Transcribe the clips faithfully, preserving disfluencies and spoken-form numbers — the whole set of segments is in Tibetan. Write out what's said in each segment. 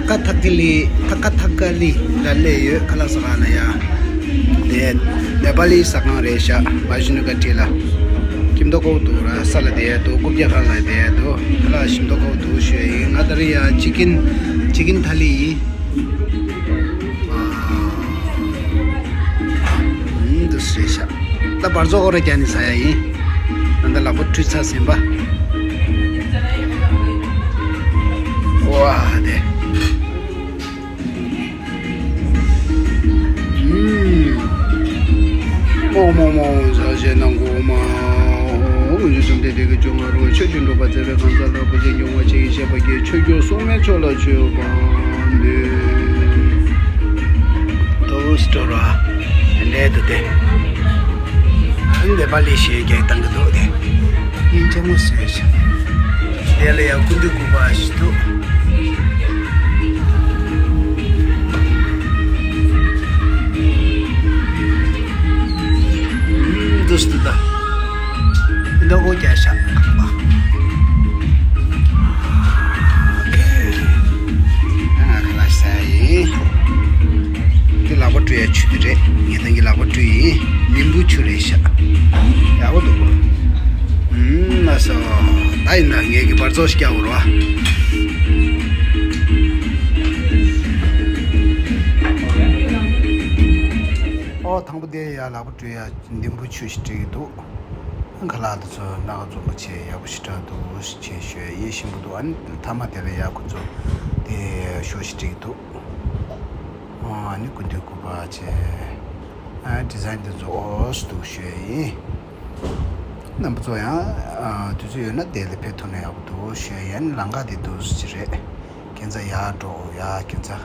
ཀ་ཐ་ཀ་ལི། ཐ་ཀ་ཐ་ཀ་ལི་ལ་སླེབས་ཡོད། ཁ་ལག་ཟ་ག་ལ་ཡ། དེ་ནེ་པ་ལི་ཟ་ཁང་རེད་ཤག་མ་ཤི་ནུ་ཀ་ཊི་ལ། ཁྱིམ་ཐོག་ཁོག་ཏུ་ར་ས་ལ་དེ་ཡ་དུ། རྐུབ་བཀྱག་ཁ་ལ་དེ་ཡ་དུ། ཁ་ལག་ཤིང་ཏོག་ཁོག་ཏུ་ཞོས་ཡིན། ང་ད་རི་ཡ་ཅི་ཀིན། ཅི་ཀིན་ཐ་ལི་ཡིན། འདུ་སེ་ཤ། ད་བར་ཚོགས་ཁོ་ར་རྒྱ་ནི་ཟ་ཡ་ཡིན། ད་ལྟ་ལག་པ་བཀྲུས་ཚར་ཟིན་པ། ཝ་དེ། མོ་མོ་མོ་ཟ་བྱེད་ནང་གོ་མ། འོ་འཇུ་བཅོམ་ལྡན་འདས་ཀྱིས་བཅོ་ལྔ་རུ་ཆོས་ཀྱི་འགྲོ་བ་མཛད་པའི་གང་ཟག་ལ་བུ་ཆེན་འགྱུར་བ་ཆེ་ཡི་བཤད་པ་གྱིས། ཆོས་གོས་སྲུང་མའི་ཕྱོགས་ལ་མཆོད་པར་འདོད། དུ་སྤྲོ་ར། འདྲེ་དུ་དེ། འདི་པ་ལི་ཞེས་རྒྱག་བཏང་གི་འདུག་དེ། ཡིན་ཅང་མོ་ཟེར་ཞིང་། དེ་ལ་ཡང་ཀུན་འདུས་སྐུ་པར་ཞིག་འདུག་འདུག་སྟེ་ད། འདི་འོ་རྒྱ་ཤ་ཁང་པ། ཨ་ཁ་ལག་ཟ་ཡིན། འདི་ལག་པ་བཀྲུ་ཡ་ཆུ་དེ་རེད། ངས་ད་གི་ལག་པ་བཀྲུ་ཡིན། ནིམ་བུ་ཆུ་རེད་ཤག་ཡག་པོ་འདུག་ཨུམ་ལགས་སོ། ད་ཡིན་ན་ངས་གི་བར་ཚོགས་ཤིག་རྒྱག་འོར་བ། ཨོ་དང་པོ་དེ་ཡ་ལག་པ་བཀྲུ་ཡ་ནིམ་བུ་ཆུ་ཞིག་སྤྲད་ཀྱི་འདུག་ཁ་ལག་དེ་ཚོ་སྣ་ཁ་འཛོམས་པོ་བྱས་ཡག་པོ་ཞེ་དྲག་འདུག་ཅེས་ཞུ་ཡ་ཡིན། ཞིམ་པོ་འདུག་ཨ་ནི་མཐའ་མ་དེ་ལ་ཡ་ཁོ་ཚོ་དེ་ཞོ་ཞིག་སྤྲད་ཀྱི་འདུག་ཨ་ནི་ཀུན་འདུས་སྐུ་པར་བྱས། ཨ་ཌི་ཟའིན་དེ་ཚོ་ཨོ་སི་འདུག་ཞུ་ཡ་ཡིན། རྣམ་པ་ཚོ་ཡང་ཨ་དུས་ཚོད་ཡོད་ན་དེ་ལ་ཕེབས་ཐུབ་ན་ཡག་པོ་འདུག་ཞུ་ཡ་ཡིན། ལམ་ཁ་དེ་འདུག་ཅི་རེད། ཁྱེད་ཚོ་ཡར་འགྲོ་ཡ། ཁྱེད་ཚོ་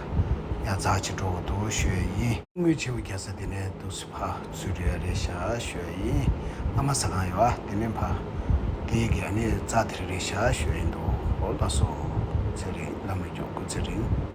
ཡར་རྩ་ཆེ་འགྲོ་འདུག་ཞུ་ཡ་ཡིན། དངུལ་ཆེ་བོ་རྒྱག་ས་དེ་ནས་འདུག་སེ་ཕར་ཚུར་རེད་ཤག་ཞུ་ཡ་ཡིན། ཨ་མ་ཟ་ཁང་ཡོད་ཨ། དེ་ནས་ཕར་དེ་གི་ཨ་ནི་རྩ་དེར་རེད་ཤག་ཞུ་ཡ་ཡིན་འདུག་འོ་ལགས་སོ། ཚེ་རིང་། བླ་མ་མགྱོགས་སྐུ་ཚེ་རིང་།